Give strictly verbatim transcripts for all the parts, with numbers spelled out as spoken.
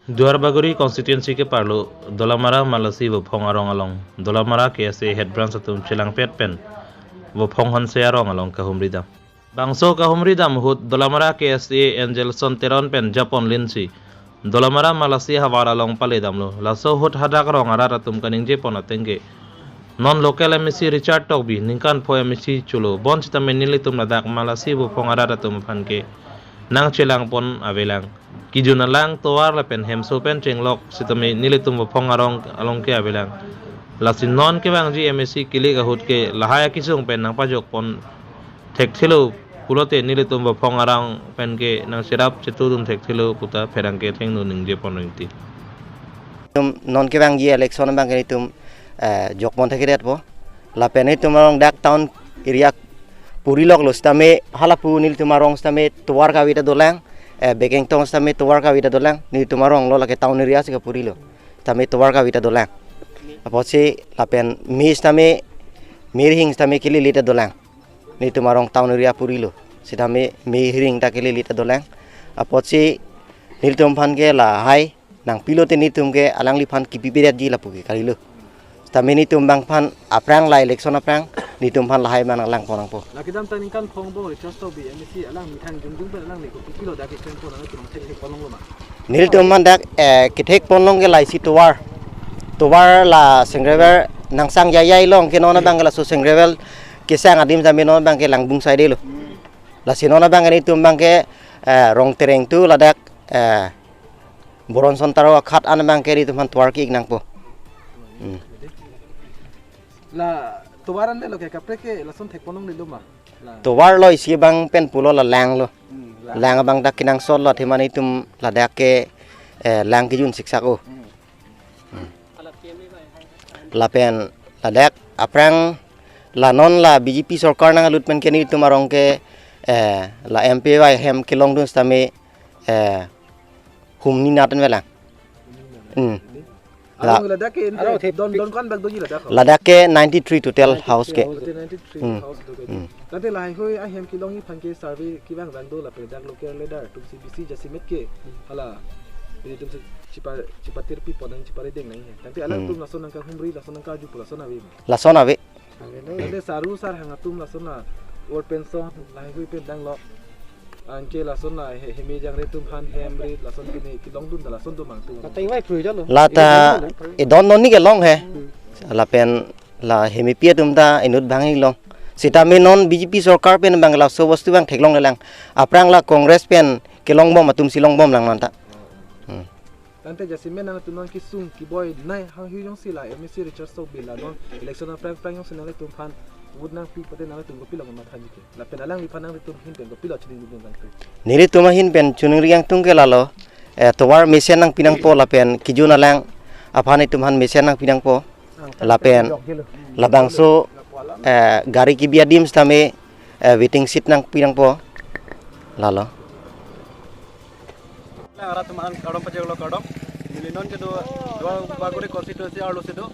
Duarbagori constituency keparlo Dolamara Malasi Vophong arong along Dolamara K S A head branch atum chelangpet pen Vophong Honse arong along kahumri dam. Bangso kahumri dam ahut Dolamara K S A Angelson Teron pen japon linsi Dolamara Malasi havar along pale damlo. Laso ahut hadak rong arat atum kaningje pon ateng ke non local M A C Richard Tokbi ningkan pho M A C cholo bonsitame nelitum ladak Malasi Vophong arat atum aphan ke nangchelang pon avelang. Kijun alang tovar lapen hemso pen chenglok sitame nelitum Vophong arong along ke avelang. Lasi non kevangji M A C kilik ahut ke lahai akesung pen nangpajok pon thekthelo pulote nelitum Vophong arong pen ke nangcherap chetudun thekthelo puta pherangke thengno ningje pon ringti. Tum non kevangji election abang ke nelitum, eh, jokpon thekthedetpo. Lapen nelitum arong dak town area puriloklo sitame halapu nelitum arong sitame tovar kave ta dolang, eh, Bekengtong sitame tovar kave ta dolang, nelitum arong lo lake town area si kapurilo. Sitame tovar kave ta dolang. Apotsi lapen me sitame, me rihing sitame kelele ta dolang. Nelitum arong town area purilo. Sitame me rihing ta kelele ta dolang. Apotsi nelitum aphan ke lahai nangpilote nelitum ke alangliphan kipipedetji lapu ke kalilo. Sitame nelitum abangphan aphrang la election aphrang nelitum aphan lahai abang nanglang pon nangpo. La kedamtang ningkan phongo bong Richard Tokbi M A C alang methang jongjong pen alangli kopipilo dak kecheng pon nangtum thekthek pon longlo ma? Nelitum aphan dak, eh, kethek pon long ke la isi tovar. Tovar la sengrever nangsang jai jai long ke non abang ke laso sengrever kesang adim sitame non abang ke langbung saidelo. Lasi non abang ke nelitum abang ke, eh, Rongtereng to ladak, eh, Boronson Taro akhat an abang ke nelitum aphan tovar ki-ik nangpo. Hmm. La tovar an lo ke kaprek ke lason thek pon longlelo ma? La. Tovar lo isi abang pen pulo la lang lo. Hmm, lang. Lang abang dak kenangsot lo athema nelitum ladak ke, eh, lang kejun siksak o. Hmm. Lapen ladak aphrang la non la B J P sorkar nanglut pen ke nelitum arong ke, eh, la M P Y hem kelongdun sitame, eh, humni nat an avelang. Hmm. La. Arong ladak ke aro thek don don kan bag doji ladak. Ladak ke ninety-three total house ke. House ke ninety-three Hmm. house do ke. Hmm. Tangte lahaihui ahem kelongji aphan ke survey kevang vang do lapen dak local leader atum si bisi jasemet ke hala nelitum si chepa chepatirpi pon nang cheparideng nangji. Tangte Hmm. alangtum lason nangkahumri lason nangkarju pu lason ave. Lason ave. Tangte saru sarhang atum lason na or penson lahaihui pen danglo. Anke lason na he heme jangre atum aphan hem rit lason pine kelongdun ta lason atum angtung. Kata ingvai phrui jalo. Lata idon non ni kelong he. Hmm. Lapen la hemepi atum ta inut bang ilong. Sitame non B J P sorkar pen abang laso bostu abang theklonglelang. Aphrang la Congress pen kelongbom atum si longbom lang non ta. Hmm. Tangte jasemet nangtum non kesung keboi nei hanghui jongsi la M A C Richard Tokbi la non election aphrang aphrang jongsi nangtum aphan vote nangpi pute nangtum kopilo mathaji ke. Lapen alangliphan nangtum ahin pen kopilo chiningri nangtum. Nelitum ahin pen chiningri angtung ke lalo, eh, tovar mesen nangpi nangpo lapen kijun alang aphan itum aphan mesen nangpi nangpo. Lapen labangso, eh, gari kebi adim sitame, eh, waiting shed nangpi nangpo. Lalo. Arat atum an kardom pajoklo kardom. Neli non kedo Duarbagori constituency arlo si do.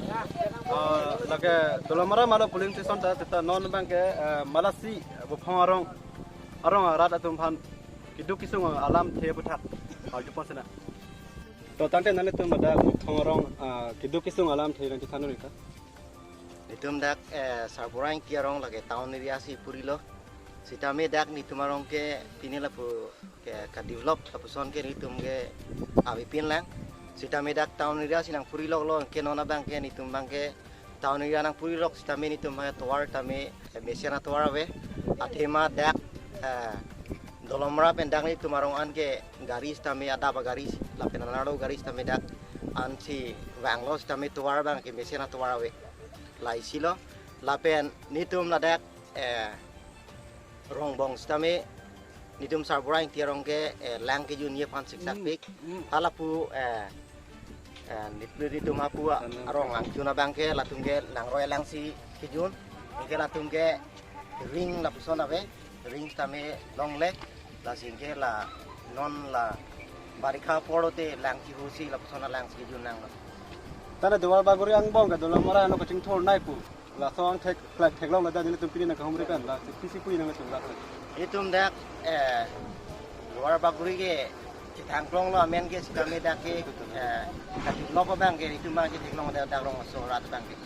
Ah, lake Dolamara malo polling station ta seta non abang ke, eh, Malasi Vophong arong arong arat atum aphan keduk kesung alamthe aputhak arju pon sena. To tangte nanglitum ladak Vophong arong, ah, keduk kesung alamthe nangchethan un-e ta. Nelitum dak, eh, Sarbura Ingti arong lake town area si purilo. Sitame dak nelitum arong ke pine lapu ke kadevelop lapuson ke nelitum ke avepin lang. Sitame dak town area si nangpuriloklo ke non abang ke nelitum abang ke town area nangpurilok sitame nelitum abang tovar tame, eh, mesen atovar ave. Athema dak, eh, Dolamara pen dak nelitum arong an ke gari sitame adap agari lapen anarlo gari sitame dak ansi vanglo sitame tovar abang ke mesen atovar ave. Laisilo lapen nelitum ladak, eh, Rongbong sitame nelitum Sarbura Ingti arong ke, eh, lang kejunji aphan siksak pik. Hmm. Halapu, eh, eh, nelitum hapu arong angchun abang ke latum ke nangroi lang si kejun. Anke latum ke ring lapuson ave, ring sitame longle. Lasi anke la non la barikha apor lote lang chihusi lapuson alang si kejun nanglo. Tangte Duarbagori angbong ke Dolamara ano kachingthur nai pu. Laso angthek, plak theklong ladak nelitum pini nangkahumri pen la, pisi pu nangtum la. Itum dak, eh, Duarbagori ke Thangklong lo amen ke sitame dak ke, eh, kati lo pa bang ke itum bang si theklong dak dak Rongso rat bang ke.